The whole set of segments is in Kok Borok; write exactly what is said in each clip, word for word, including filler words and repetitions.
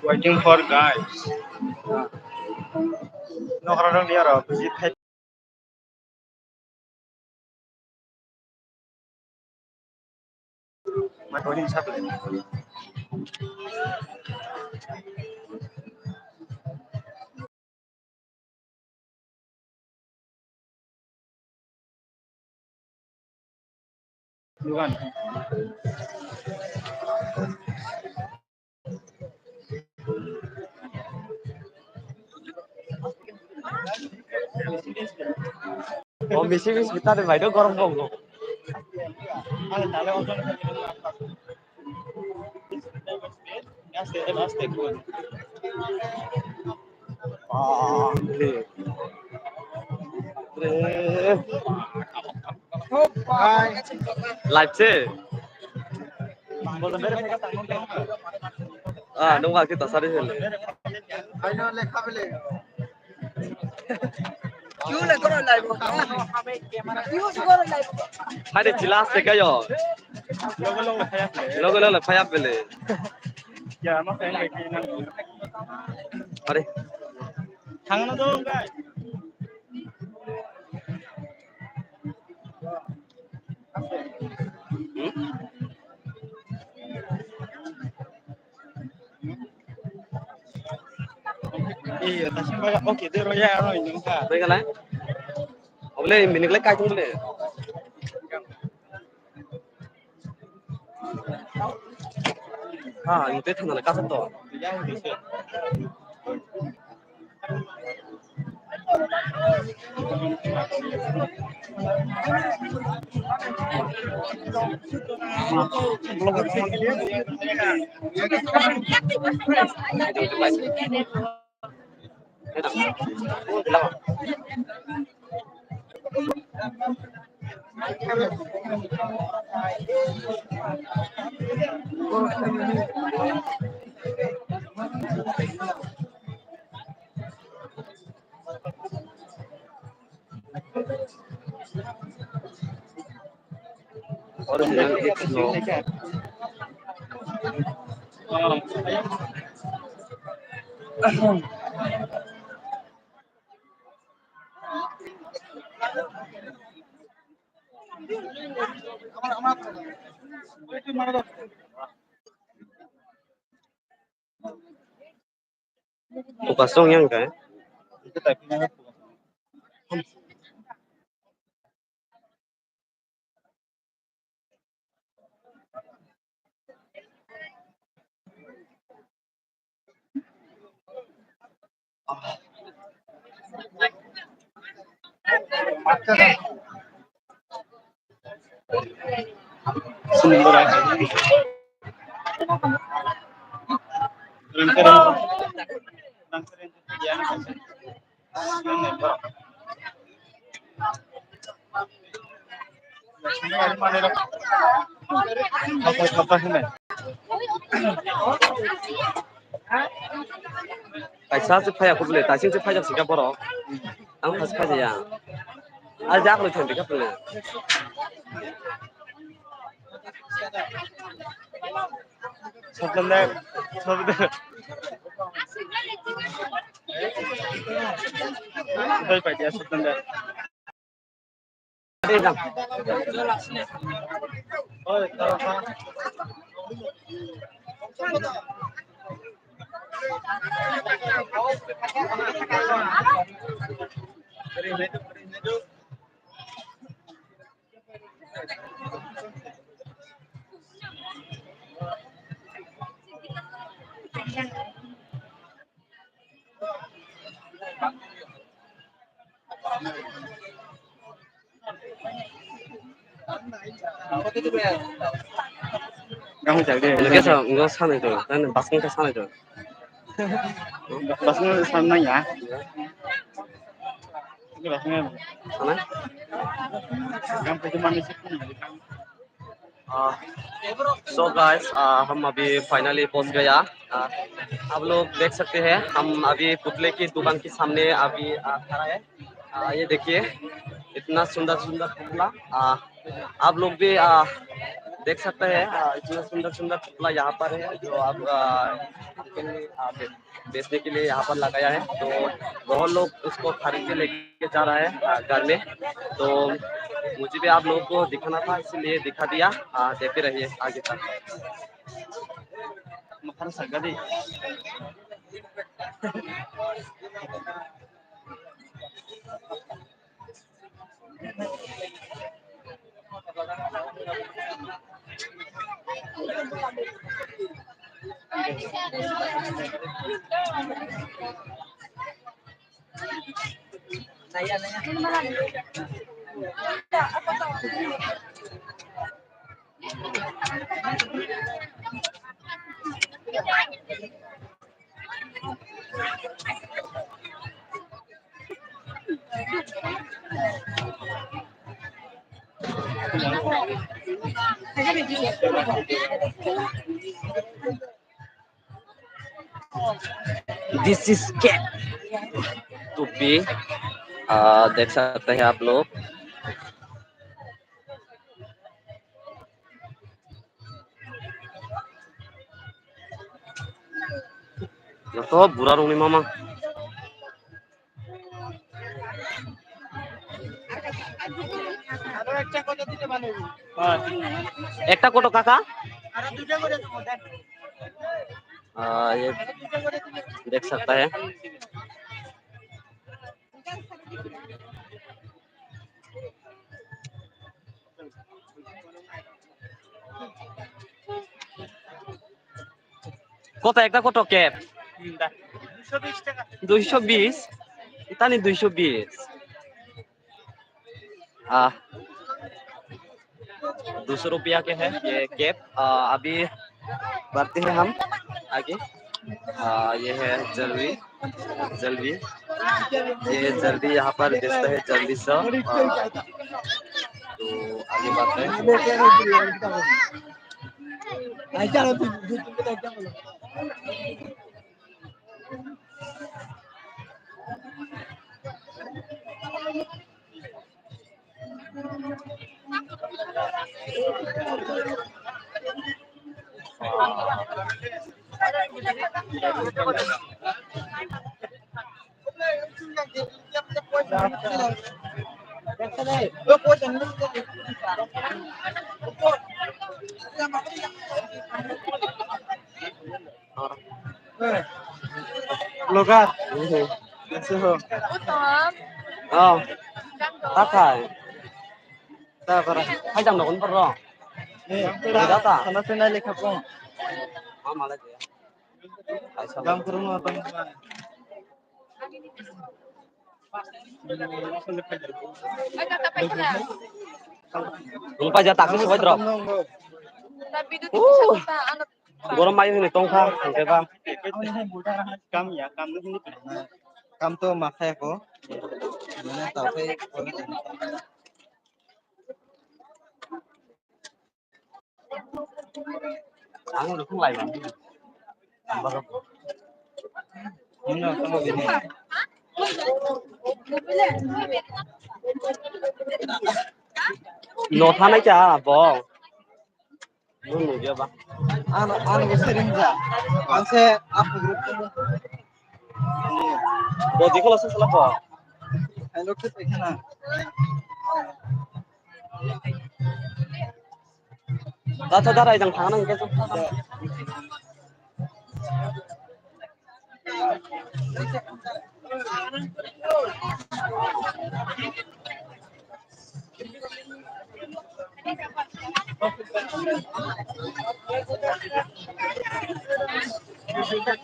Waiting for guys. Nokra rok ni aro bisi thai. Lugan. O misi misi tare bai do gorom bong. Live se. Ah, nung wa kita sari sele. Hai de chila se kayo. Logo logo phaya pele. Are. Thangna dong, guys. Iya, tasing baga, oke, dero ya, aro ini muka. Bai kala. Obole, minik lai kai tung le. Ha, ini teh thangna kasak to. Original X no. Buka song yang kai. Kaisa se phaya kubule, taising se phaya sika borok. Ang phas phaya ya. Al jak lo thang dika pule. Sabdan dek, sabdan. Doi pai dia sabdan dek. Kamu cak de. Ini kesa enggak sana itu, kan basket ke sana itu. Basket sana ya. Ini basket. Sana? Yang itu manis itu. Uh, so guys, आ, हम अभी फाइनली पहुंच गया। आ, आप लोग देख सकते हैं, हम अभी पुतले की दुकान के सामने अभी, आ, खड़ा है। आ, ये देखिए, इतना सुंदर सुंदर पुतला। आ, आप लोग भी, आ, देख सकते हैं, अ, इतना सुंदर सुंदर पुतला यहाँ पर है, जो आप, अ, आपके लिए, अ, बे-, बेचने के लिए यहाँ पर लगाया है। तो बहुत लोग उसको खरीद के लेके जा रहा है, अ, घर में। तो मुझे भी आप लोगों को दिखाना था, इसलिए दिखा दिया। अ, देखते रहिए आगे तक। This is cap to be, uh, देख सकते हैं आप लोग। Joto bura rokni mama. Ekta koto kaka? Ah, ye dekh sakta hai. Koto ekta koto cap? Duiso bis taka. Duiso bis? Itani duiso bis. Ah, दो सौ रुपया के है ये cap। आ, अभी बढ़ते हैं हम आगे। आ, ये है जलेबी, जलेबी, ये जलेबी यहाँ पर बेचता है जलेबी सब। आ, तो आगे बढ़ते हैं। Vlogger. Mhm. Ese ho. Utom. Oh. Takai. Ta para. Hai jam nokon poro. Eh, data. Sana sana lekha pong. Ah, malah dia. Hai sama. Jam kurung apa? Rungpa ja takni subai drop. Gorom mai hwnwi tongkha hwnkhe ba. Kam to makhaya ko. Mane tawkhai. Ang udah mulai. No thanai cha bo. Ano, ano ko siring ja. Ang se ako group ko. Bodi ko lasa sala ko. Ano kit ekana. Da to da rai jang thang nang ke.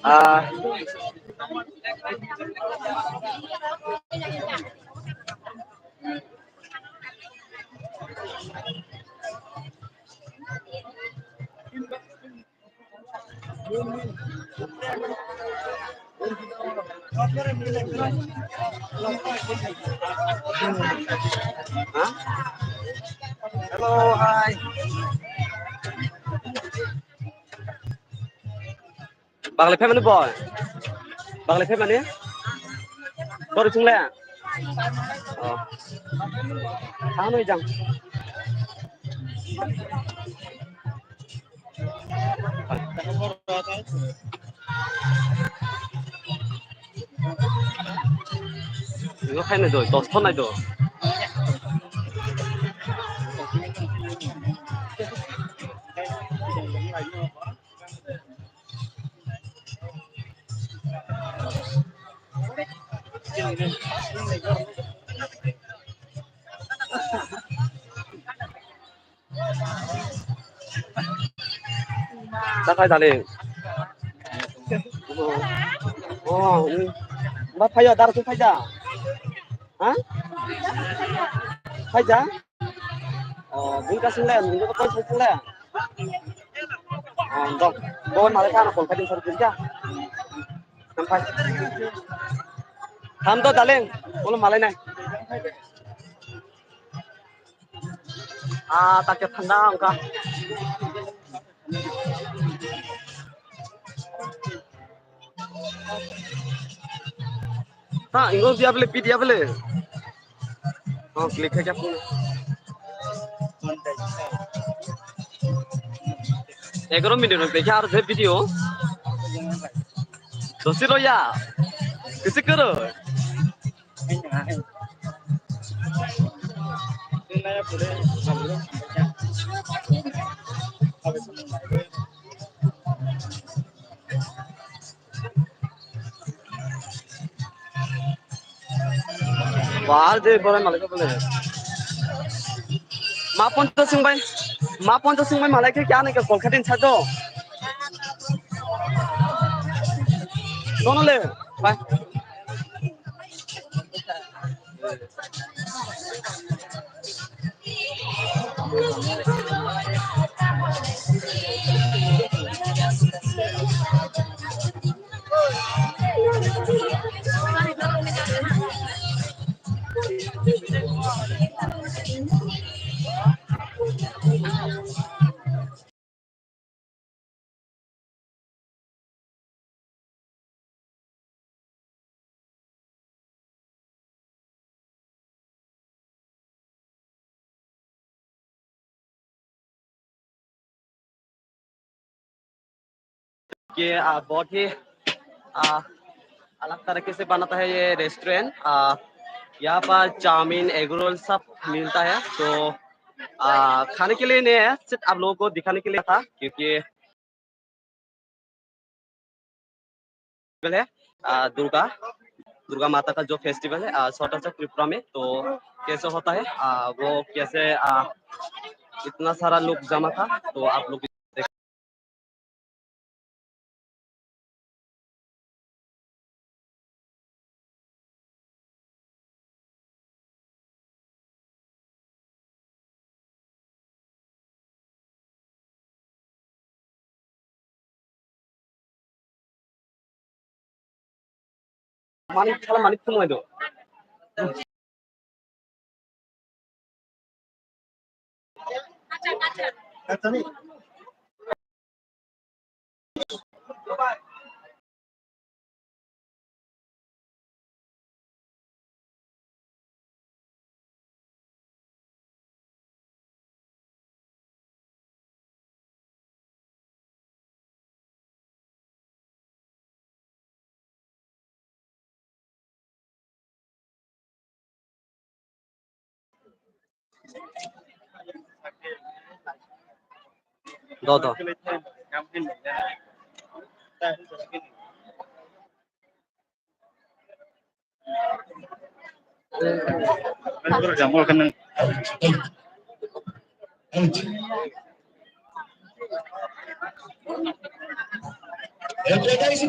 Ah. Hello, hi. Bagla phaimani boy? Bagla phaimani? Boro chungle? Oh. Thangnai jang. Ino khaina do, dos thon nai do. Takai dale. Oh, hmm. Ba phaiya, dar tu phaija. Ha? Phaija? Oh, bini kasing le, bini ko phaisa sing le. Oh, dok. Bo male ka na kol ka din sar ka. Sampai. Tham to daleng, ulo malai nai. Ah, tak ya thanda angka. Ha, ingo dia bele, pi dia bele. Oh, klik kha kya phone. Egaroh minute rok dekha ar je video. Dosi lo ya. Kisi koro. Bahar de bore malik bole. Ma poncho sing bai, ma poncho sing bai malai ke kya ne ke Kolkata in chato. No no le, bye. ये, आ, बहुत ही, आ, अलग तरीके से बनाता है ये रेस्टोरेंट। आ, यहाँ पर चाउमीन, एग रोल सब मिलता है। तो, आ, खाने के लिए नहीं है, सिर्फ आप लोगों को दिखाने के लिए था, क्योंकि है, आ, दुर्गा, दुर्गा माता का जो फेस्टिवल है, आ, छोटा सा त्रिपुरा में, तो कैसे होता है, आ, वो कैसे, आ, इतना सारा लोग जमा था, तो आप लोग Manik, sala manik phunuknai do. Do, do.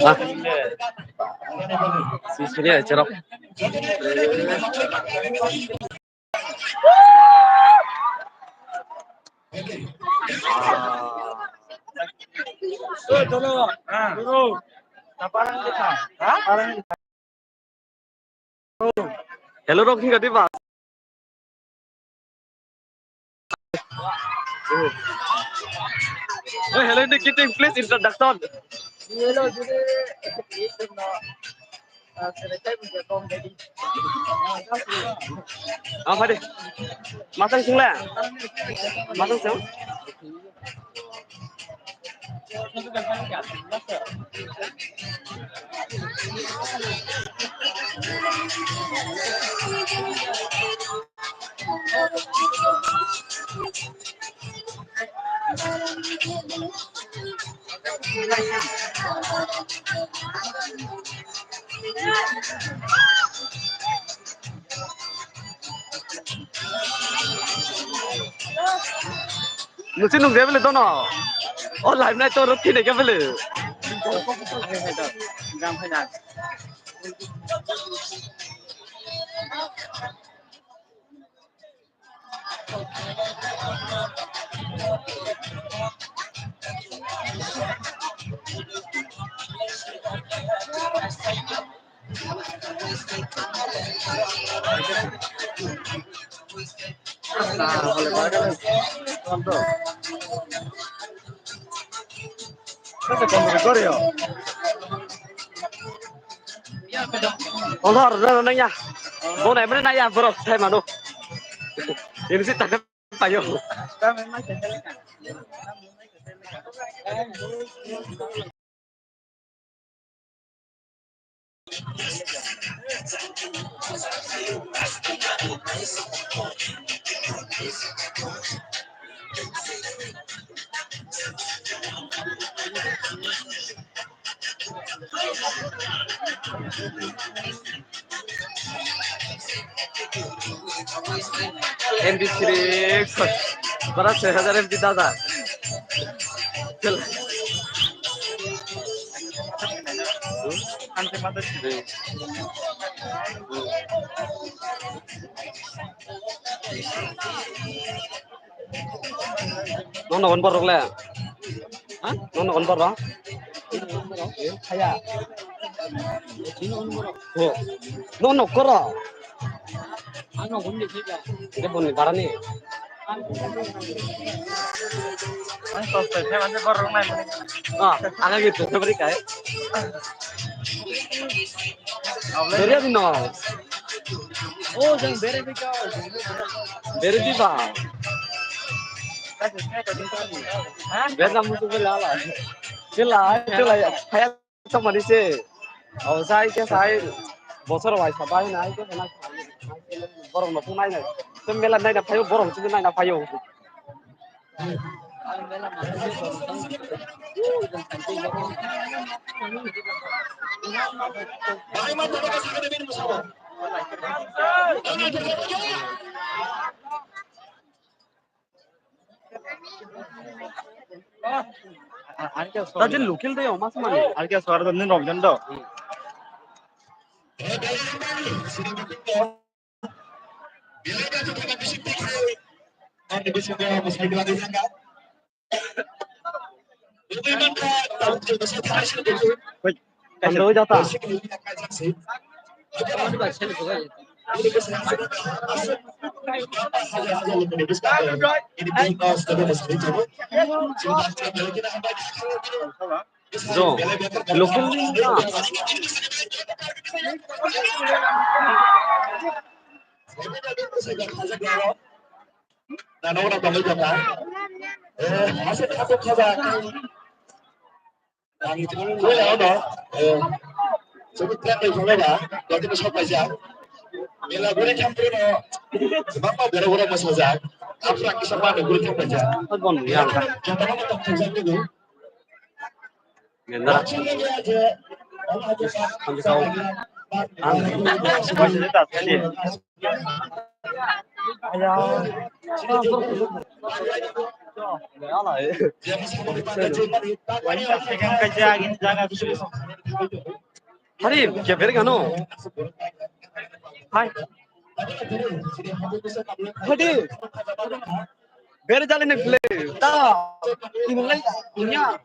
Ah. Sini aja, Rok. Hello, Rok, hinga di ba? Hey, hello, indicating, please introduction. Ah, phai di. Masang sung le? Masang sung? Nusi nung dia bele dono. O live nai to rot kine ke bele. Olor, no, no, ya. Bo nai mene na ya, borok, thai mano. Ini sih tak payo. M B three, bara soi hajar M B dada. Nono on borok le. Ha? Nono on borok. Haya. Nono koro. Ano gumdi kaya. Dia pun barani. Ang to, to, to, to, to, to, to, Ah, ang lagi to, to, beri kai. Beri di no. Oh, jang beri di kau. Beri di ba. Beri na mutu beri ala. Kela, kela, kaya. Tongmani se. O sai ke sai bosor wai sa bai nai ke na. Borok no nai nai. Te mela nai na phaio, borok se nai na phaio. Tajin local de, o mas mani. Arke suara tadi nong jando. Wait. Ando jata. Jo, local ni na. Nano na tongwi tongkha. Eh, aswk khato khaja. Ang twi leo no. Eh, chwng tei tongkha ba, dotino sok paijak. Mela guri thamphru no. Bangma bora bora masajak. Aphra kisa ma guri thamphru jak. Bon yang. Jotono tongthokjak nini. Ngendra. Ang kau. Ang. Hari, kya beri kano? Hai. Hari. Bere jale ne bile. Ta. Inlai. Inya.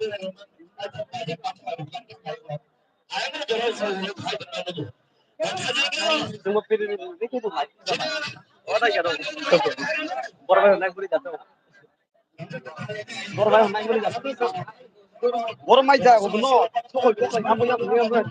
Tunggu piri ni, ni kita lagi. Ada ya dong. Borok naik beri jatuh. Borok naik beri jatuh. Borok mai ja, no. Pokok, pokok, kamu yang, yang, yang.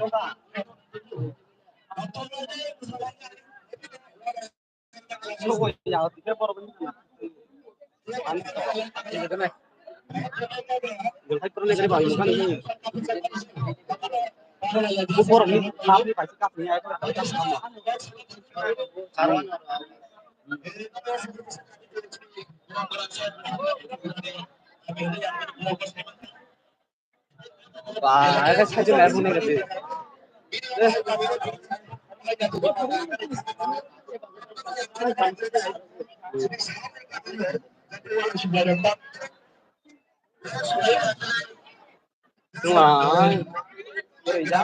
Ba, aka side la bune gati. Wah, ya.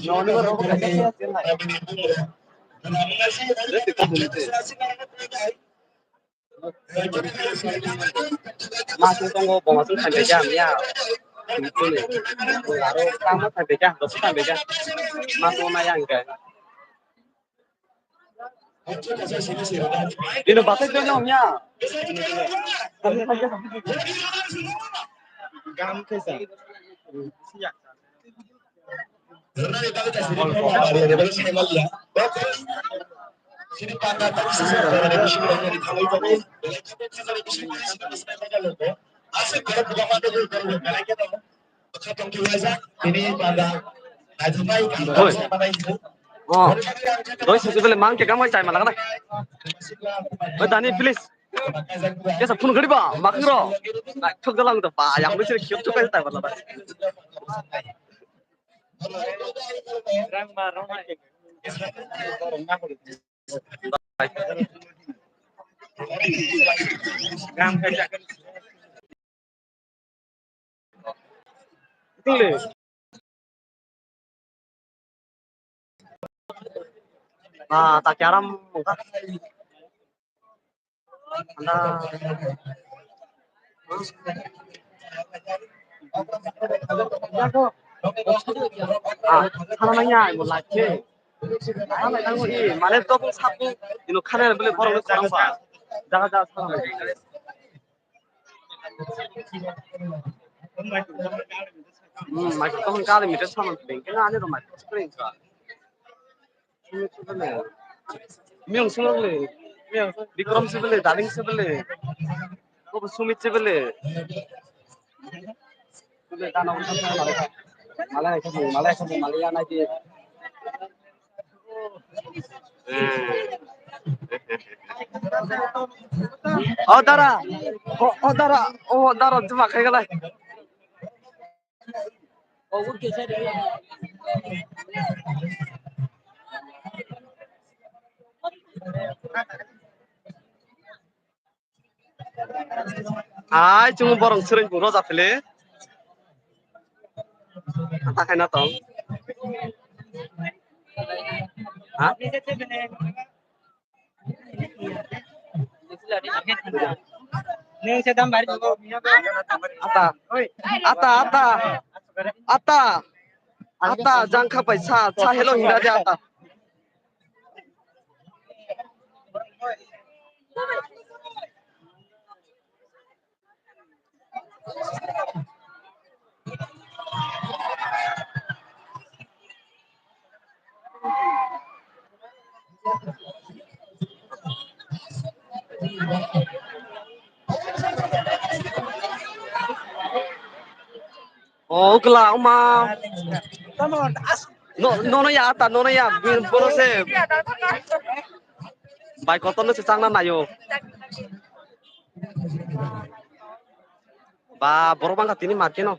No, no, no. Masing tongo, bo masing thangkhe jam ya. Aro tamo thangkhe jam, dosi thangkhe jam. Masing ma yang khe. Ino batai jam ya. Gam khe sa. Oi. Oh. Doi sisi bele mang ke kamai chai malak na. Oi, Dani, please. Kesa phone gari ba, makro. Thok dalang to ba, yang bisi khiam thok kai tai bala ba. Ah, tak kiaram. Anda. Ah, sana nanya, mo lakhe. Sana nanya, i, mane to pun sapu, ino khana bele borok le khorang ba. Jaga jaga sana nanya. Hmm, microphone kali meter sama peng. Kena ane to microphone screen ka. Miyung sumang le. Bikram sibele, Darling sibele. Kobo Sumit sibele. Malai ka, malai ka, malai ya na ki. O dara, o, o dara, o dara, juma khai galai. Hai, chungo borong sering puro japele. Ata khaina tong. Ha? Ata, ata, ata, ata, ata, jangkha pai sa, sa hello hinda de ata. O kla oma. No, no, no, ya, ta, no, no, ya, bono se. Bai, kotor no se changna nayo. Ba, borok bangkha tini market no.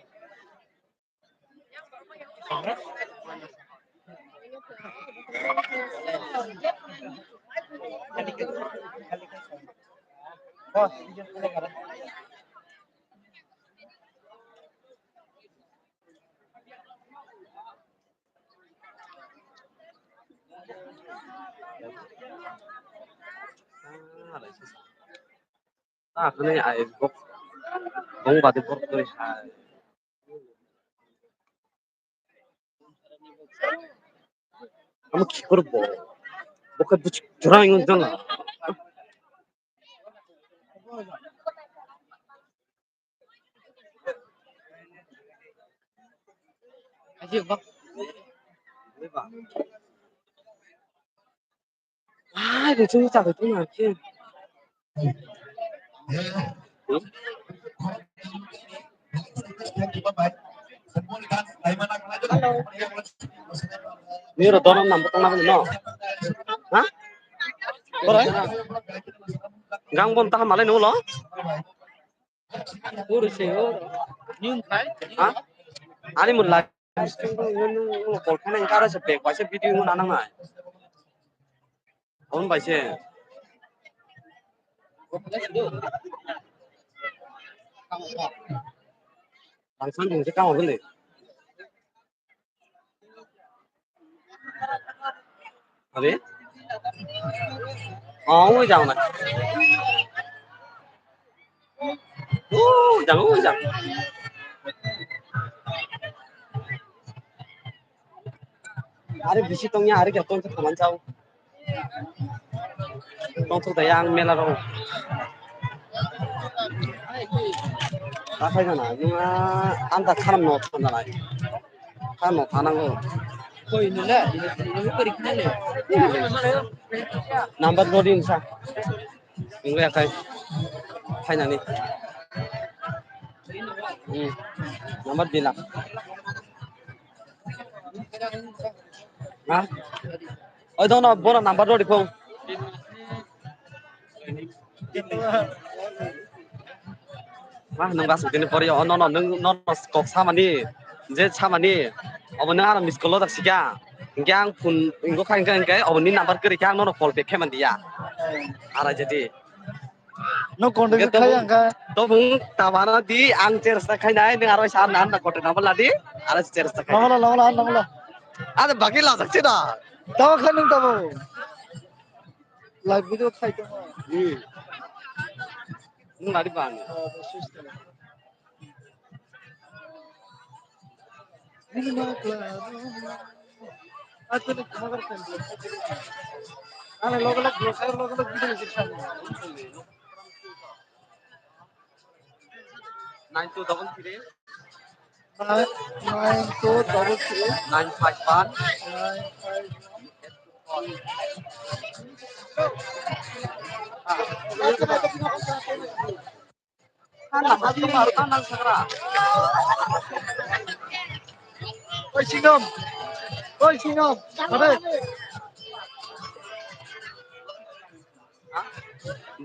Ah, hwnwi ai bok, bong badi bok twi hai. Amo khikur bo. Bo khe buchuk jora wng jala. Ai, de chini chakhe tongma khe. Niro dono nambo tong nabani no. Ha? Borai? Gang bon taha malai nulo? Ha? Ani mun live stream ko nung nung call khana engkara se back bai se video ngun anang nai. Abon bai se. Bangsan bung se kamo bele. Abi? Oh, ui jang na. Uh, jang, ui jang. Are bisi tongya, are khe tongthok tongman chao. Tongthok da yang mela rok. Ta khai jana, nunga anta kharam no thanda nai. Kharam no thanango. Koi nula, nula kori khna le. Number dodi insa. Nunggu ya kai. Finally. Hmm. Number bila. Ha? Oi dono bono number dodi phone. Ma nung bas tini pori o nono nung nono kok samani je samani obo nung ano miss call o dak sika hingke ang phone ingo kha hingke hingke obo ni number kwrwi khe ang nono call back khe manliya. Arai jadi. No contact khai ang kha. To bung tabana di ang chersta khai nai nung aro sa nan na contact number ladi aro chersta khai. Nongla nongla nongla. Ada bagi lajak sida. Tabo khai nung tabo. Live video khai tongma. Hmm. Nung lari bang. Nine two double three. Nine, nine two double three. Nine five one. Nine five one. Oi, Singam. Oi, Singam. Ade.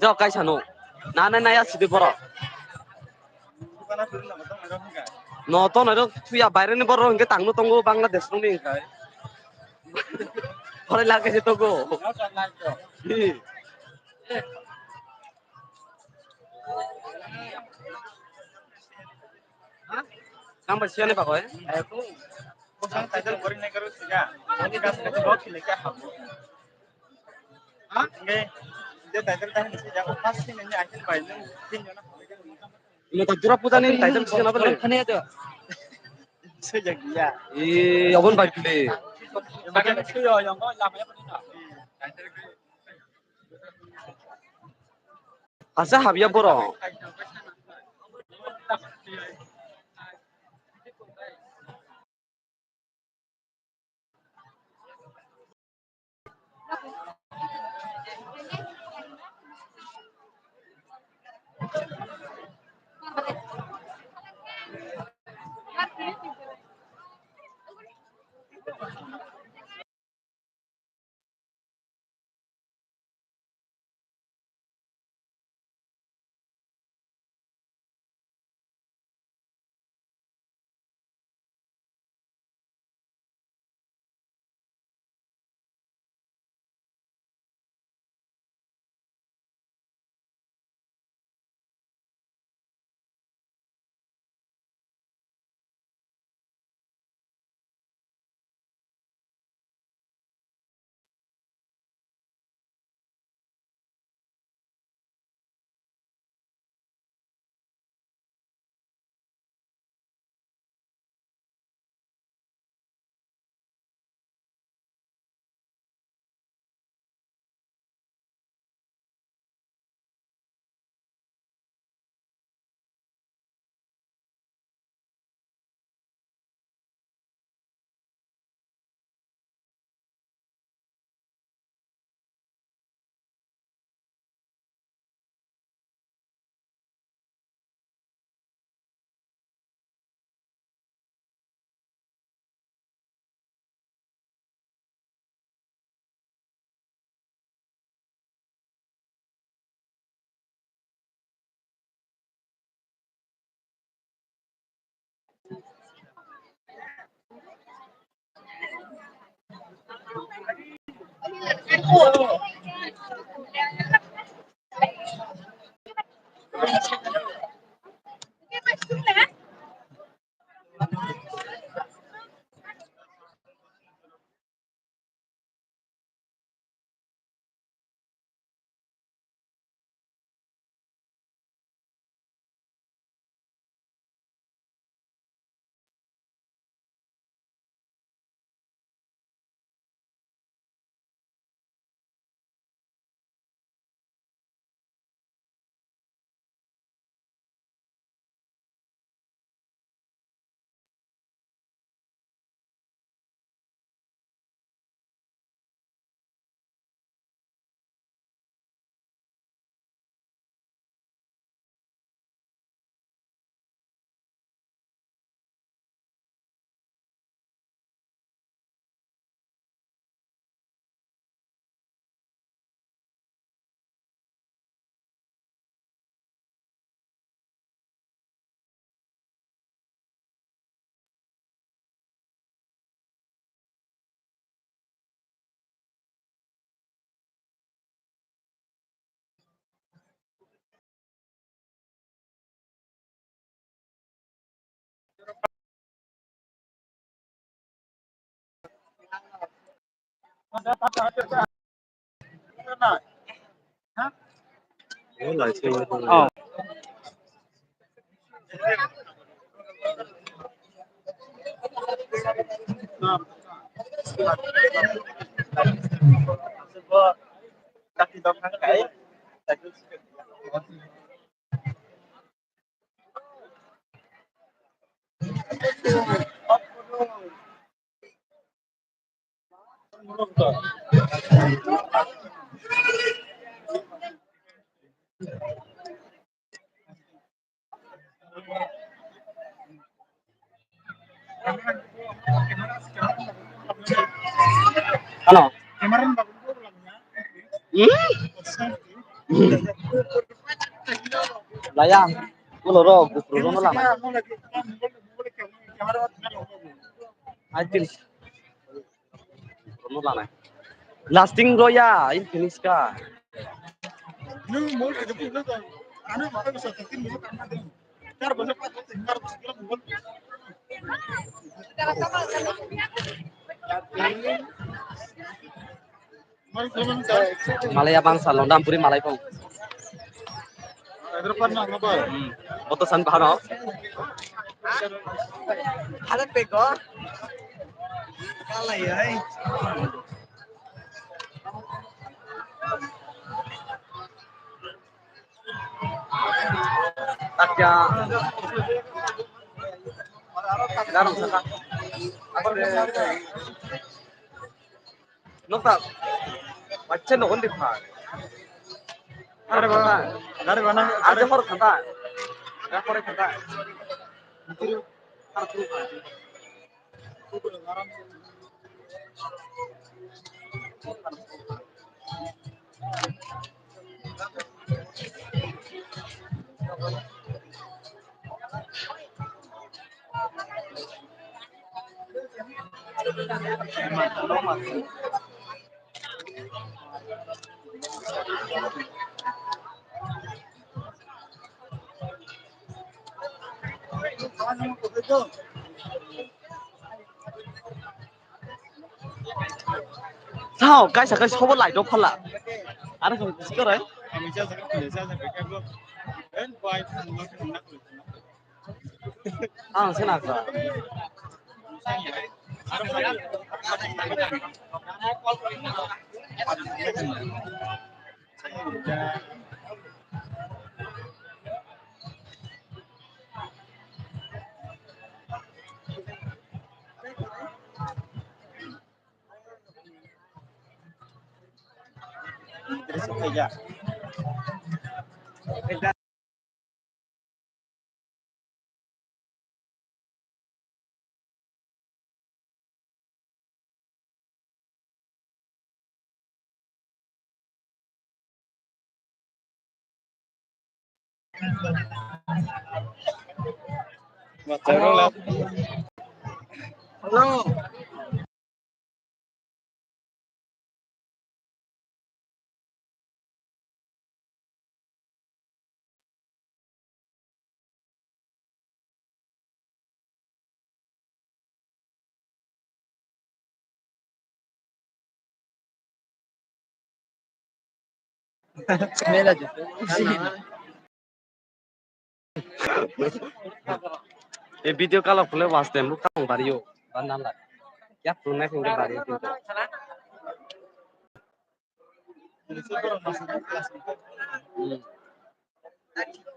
Jo kaisa no. Na na na ya sidi boro. No to no rok thuya baire ni boro hingke tangno tongo Bangladesh rok ni hingke. Pore lage se togo. Hi. Nang bai siyani bagwi? Bosong title boring nai karo siya. Ani gas ka chibok kile kya habo. Ha? Nge, je title ta hin siya, o first thing ni akhir bai nung tin jona. Ino ta Dura Puja ni title siya na bale. Khane to. Siya giya. Ee, obon bai kile. Bagan suyo, yang ko lama ya. Asa habya borok. Oh. Ano? Hmm? Laya, ulo ro, gupro ro lana. I think. Lasting ro ya, in finish ka. Malaya bangsa londam puri malai pong. Hmm. Boto san bahano. Ada pego. Kalai ai. Takya. Garang saka. Nokta. Bacha no ondi pha. Gari bana, gari bana. Aje hor khanda. Ga hor khanda. Sao, kaisa kaisa sobo light o phala. Are kung sikore. Ang se nakha. Hello. Mela jete. E video kala phule was dem tang bario. Banala. Kya phunai phunai bario. Hmm.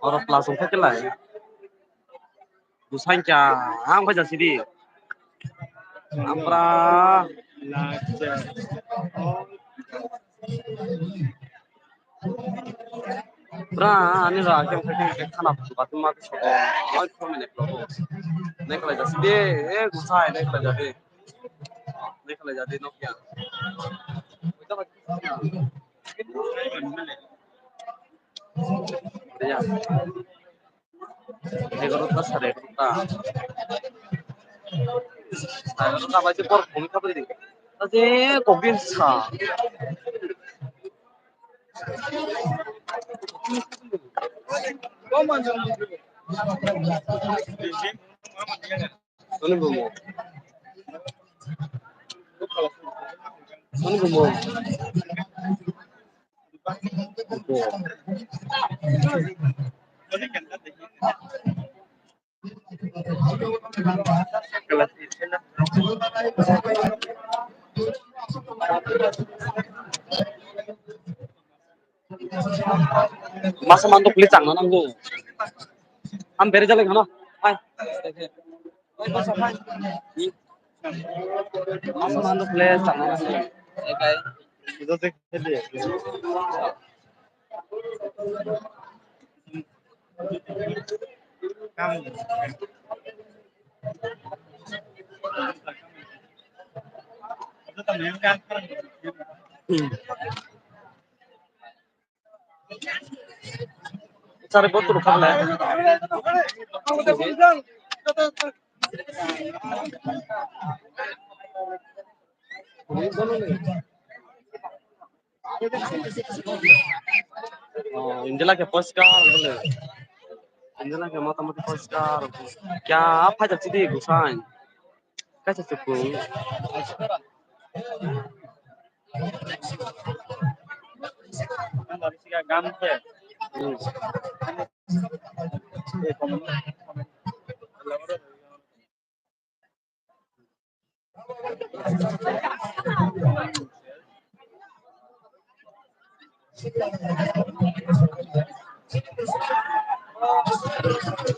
Oro plus wngkha khe lai. Bwsai kya ang bai jasidi. Ampra. Bra ani ra khe khe khe khana batuma khe sobo. Oi phone ne plobo. Nai khlai jasidi. E bwsai nai khlai jadi. Nai khlai jadi Nokia. Ya. Egarota, sare egarota. Sare egarota bai se bor phone kha bwlwi. Ta je kokdin sa. Ani bumo. Ani bumo. Masa mantok pili changna nanggo. Am bere jale khano. Hai. Hai, basa, hai. Masa mantok pili changna nanggo. Hai, hai. Hmm. Sari botol khale. Oh, Indila ke poriskar bole. Indila ke motamoti poriskar. Kya phai jak sidi gusai. Kaisa chukung.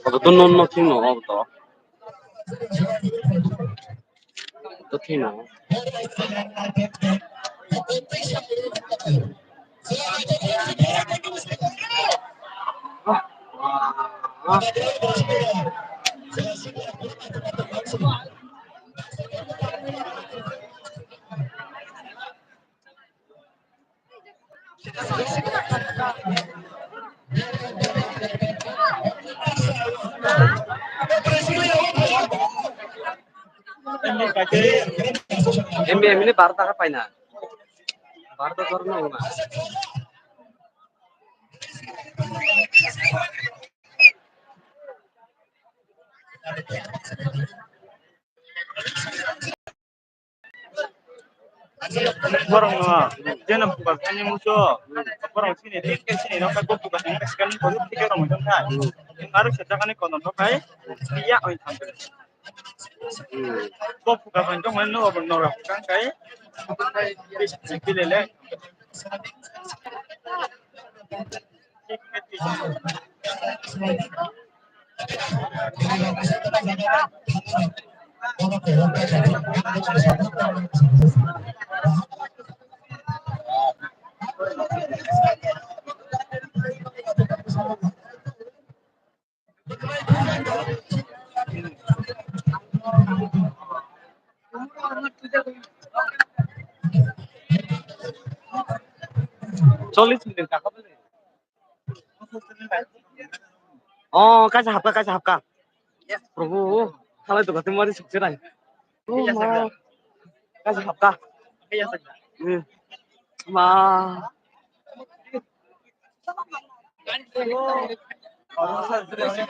Abo to non no thing no abo to. To thing no. M B M ni bar taka paina. Bar taka korna wala. Borok no jeno buka kani muso, borok sini tin ke sini no kai buka kani kani ko thik ke rong jong kai. Aro se jagani kono no kai ya oi thang. Bo buka kani jong no bo no ra kang kai. Bilele. Chollish minute kakha bole. Oh, kaisa hapka, kaisa hapka. Prabhu, halai to gati mari sukse rai. Oh, ma. Kaisa hapka. Hmm. Ma.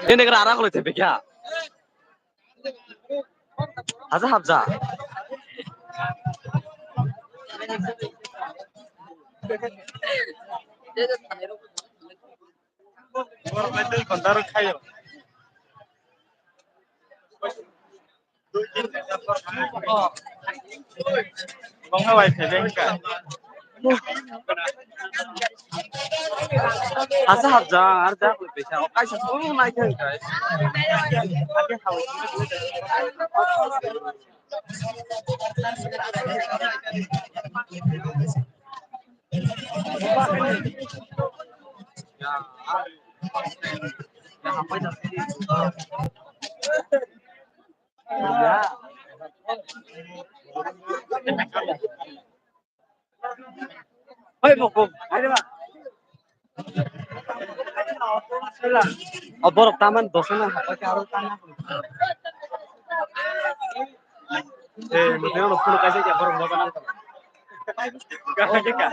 Ini kira arah kalau cebek ya. Aja habja. Asa hapjak, ar jak bai pesa, o kaisa sung nai khe hwnkhe. Hoi, mokol. O borok taman dosana hapakhe aro tana. Eh, motero lo phone kaisa kya borok no banang. Kaisa kya.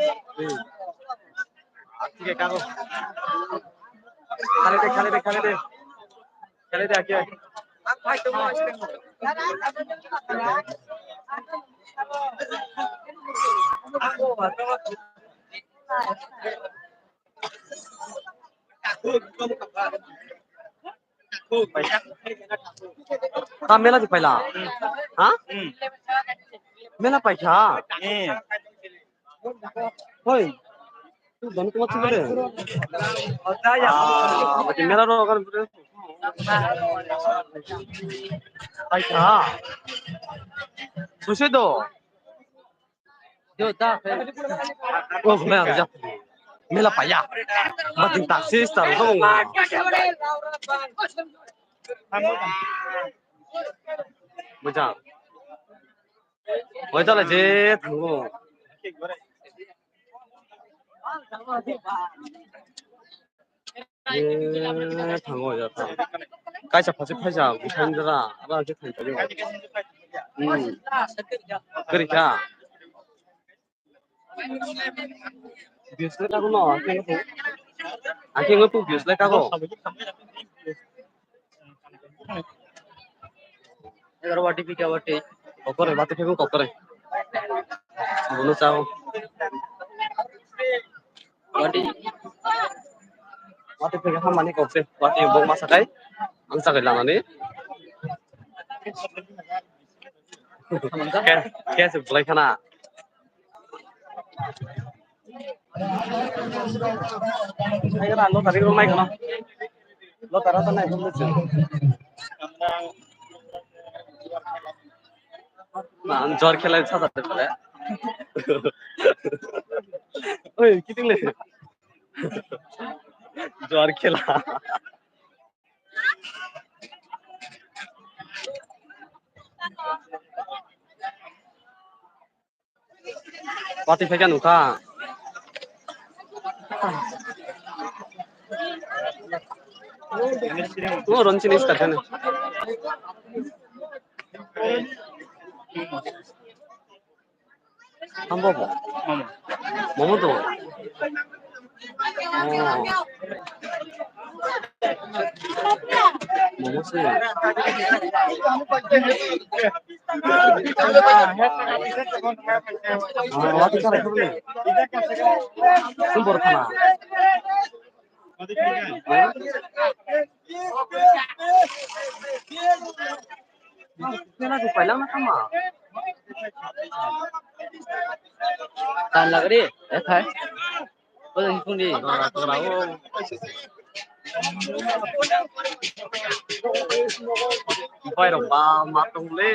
Khale de, khale de, khale de. Khale de, ake. Ta mela di paila? Ha? Mela paikha? Hoi. Tu dani kuma chibole. Ah, mati mela ro kan. Paikha. Suse do. Oh, mela rwjak. Mela paya. Bating taksi star dong. Mojang. Oi jala je thango. Eh, thango ya ta. Kaisa phachi phaisa bwsang dara, aba je thang thago. Hmm. Kwrwi kha. Views le kago no, akhe ngo tu views le kago. Egar wati pika wati. Kokore, wati pika kokore. Bono chao. Wati. Wati pika hamani kokse. Wati bok masa kai. Ang sakai lanani. Ke, ke se bulai khana. Lottery rok nai khana. Lottery rok nai khana. Na, jor khela sa sa pare. Oi, kiting le. Jor khela. Wati phaikha nukha. O ron chini start khani. Hambo bo. Momo. Momo do. Oh. Momo se. Oh, wati kara kuru. Sumbor khana. Tan lagri, eh, thai. Bodo hikung di. Bai rok ba ma tong le.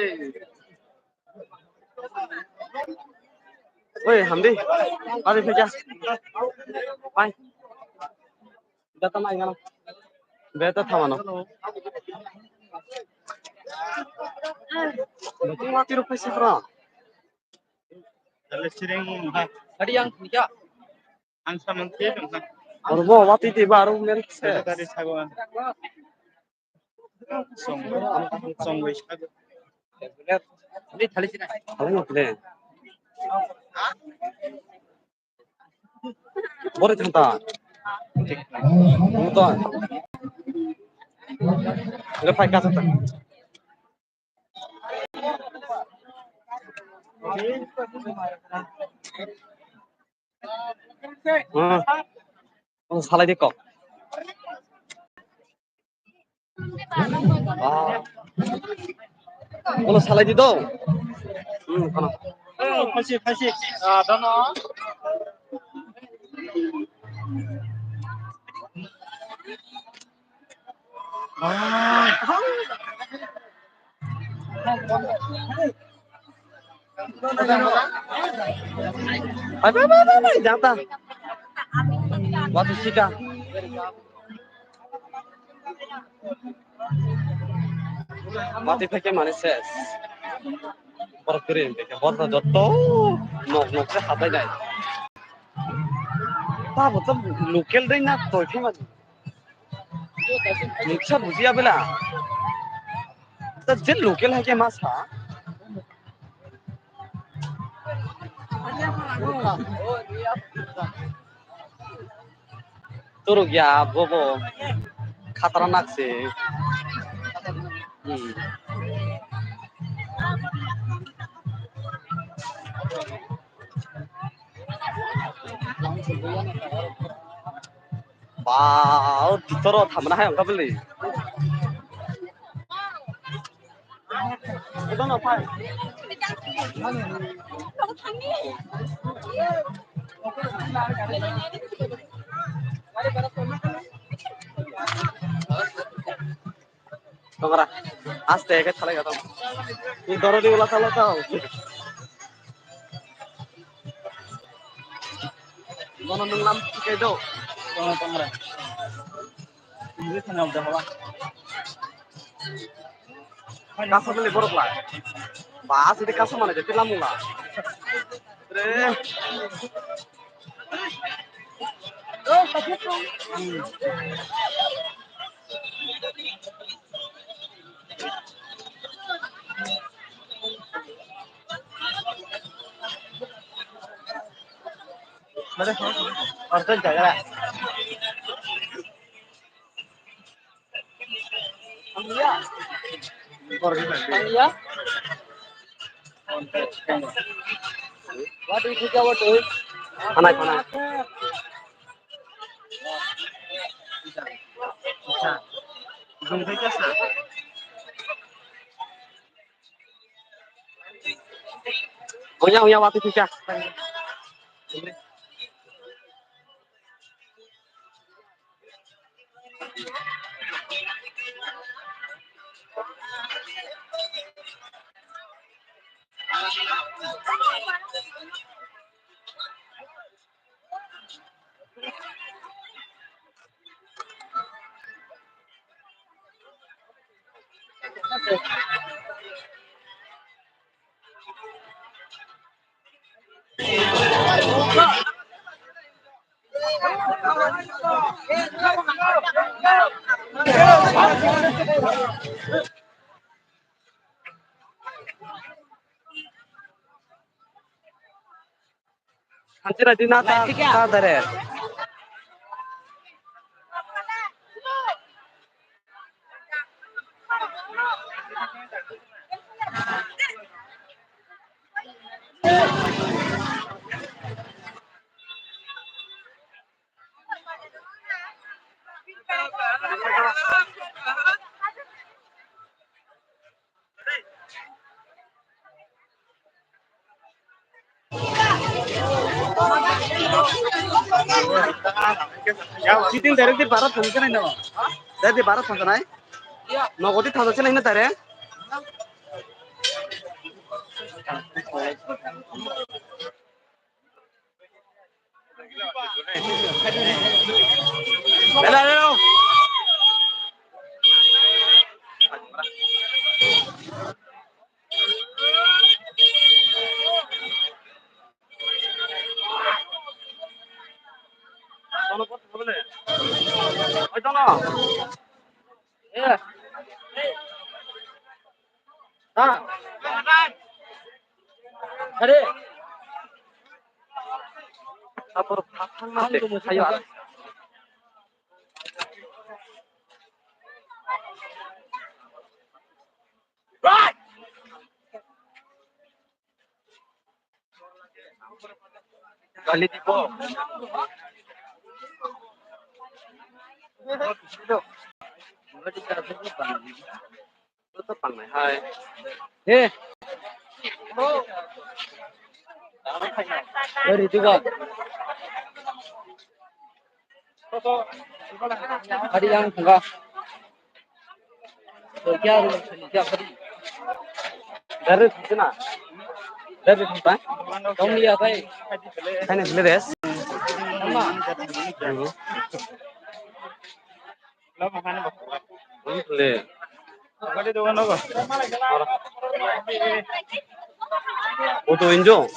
Oi, hamdi. Ari phaikha. Pai. Beta mai ngana. Beta thamano. Beta mati rok phaisi bra. Dale siring ha. Tadi yang punya. Ang samang khe tong kha. Oro bo wati twi ba aro mel se. Tadi sago ang. Song, song wis. Thali no kle. Bore thanta. Muta. Le phai ka thanta. Ah. Kono salai di kok. Ah. Kono salai di do. Hmm, kono. Oh, phaisik, phaisik. Ah, dono. Ah. Bai, bai, bai, bai, bai, jang ta. Watwi sika. Watwi phaikhe mane ses. Borok kwrwi wngkha khe, borok jotto nok nok se habai nai. Tabo to local dai na toi phai mani. Mungsa bujiya bela. Ta je local hai ke ma sa. Turuk ya bobo. Khatara nak se. Hmm. Ba, o titoro thamna hai wngkha bwlwi. Tongra, aste ke thalai gato. Ni doro di ula thala tau. Bono nung lam tikai do. Tongra, tongra. Ini tengah udah apa? Kaso beli borok la. Ba, sini kaso mana jadi lamung la. Re. What do you think about it? Hanai, hanai. Oya, oya, wati kisa. Hanchi raidi na ta, ta dare. Sitting direct di Bharat thangsanai no? Direct di Bharat thangsanai? Nogodi thangsanai na direct? Hello, hello. Kali tipo. Hey. Ready to go. Hari yang tengah. Kerja, kerja, hari. Dari sana. Dari sana. Kamu lihat, hai. Hai, ni, lihat. Sama. Le. Auto enjo.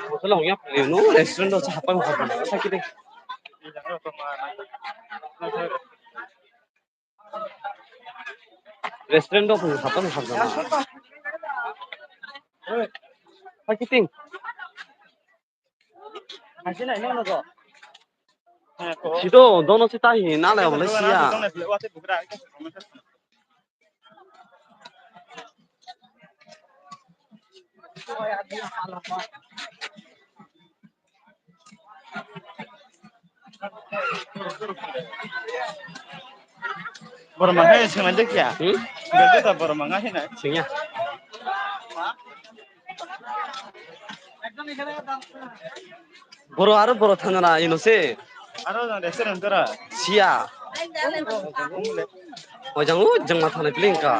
Auto lang ya, no restaurant do sa hapang hapang. Sakit deh. Restaurant do hapang hapang. Sakit ding. Sito, dono sita hi, nalai wala siya. Borok mangkha swnamjak ya. Hmm? Belai ta borok mangkha hinai. Singya. Borok aro borok thangna ino se. Aro jang restaurant tora. Siya. O jang o jang ma thana plengka.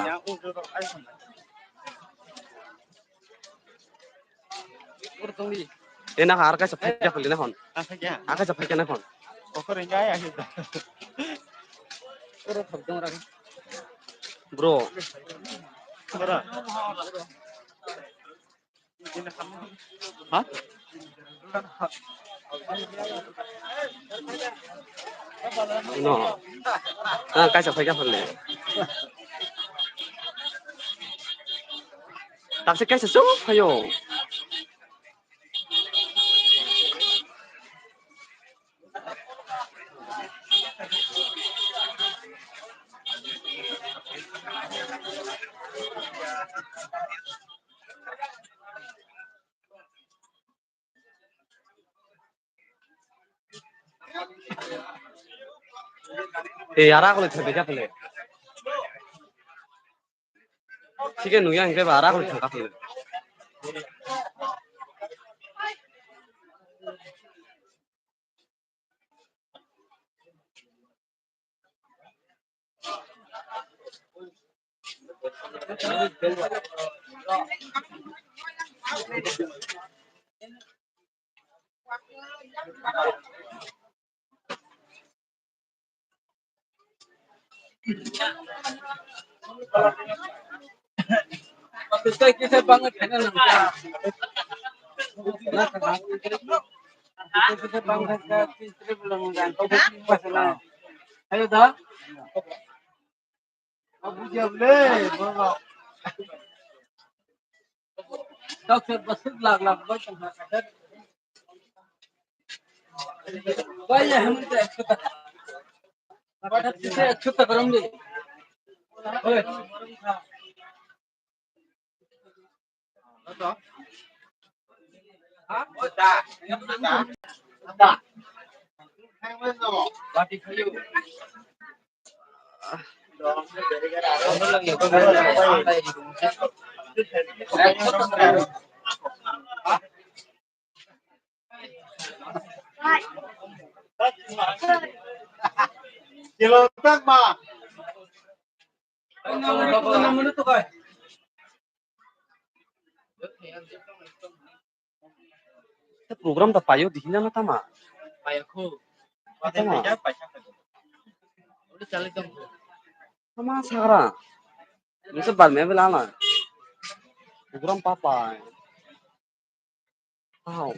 Ena har kaisa phaikya khulina hon. Akaisa phaikya na hon. Bro. Ha? No. Ah, kaisa phaikya phone le. Takse kaisa chuk phaio. Eh, ara kole thebe ja kole. Sige nuya hingke ba ara kole thangka kole. Ayo da. Doctor basuk lag lag bai tong ha. Bai ya, hum te ekso taka. Bai, ekso taka ram de. Oi. Te program ta payo dihina na tama. Payo khu. Tama. Paisa khu. Udah calik dong. Tama sagra. Nisa bar me bela na. Program papa. Wow.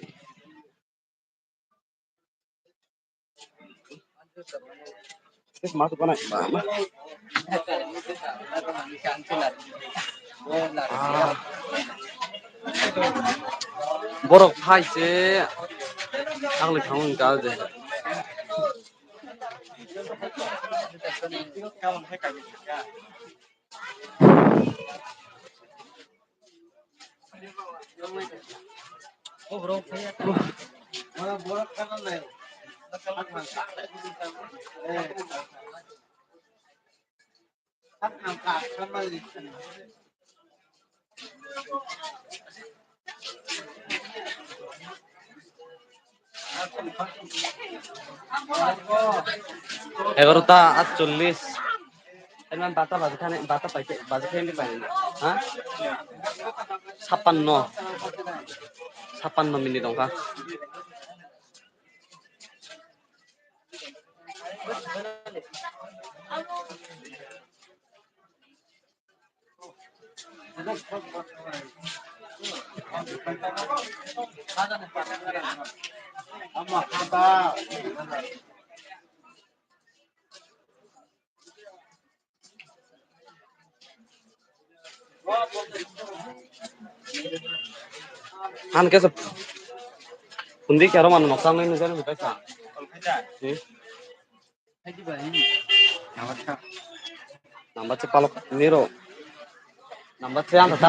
Borok phai se ang le thang wng kha je. Egarota atchollis. Eman bata baji khani, bata paite, baji khani paite. Ha? Sappanno. Sappanno minit wngkha. Ang khe se phundi khe aro mano noksa nai nujani mutai sa. Hmm? Number se palok niro. Number se ang ta.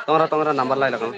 Tongra tongra number lai lakang.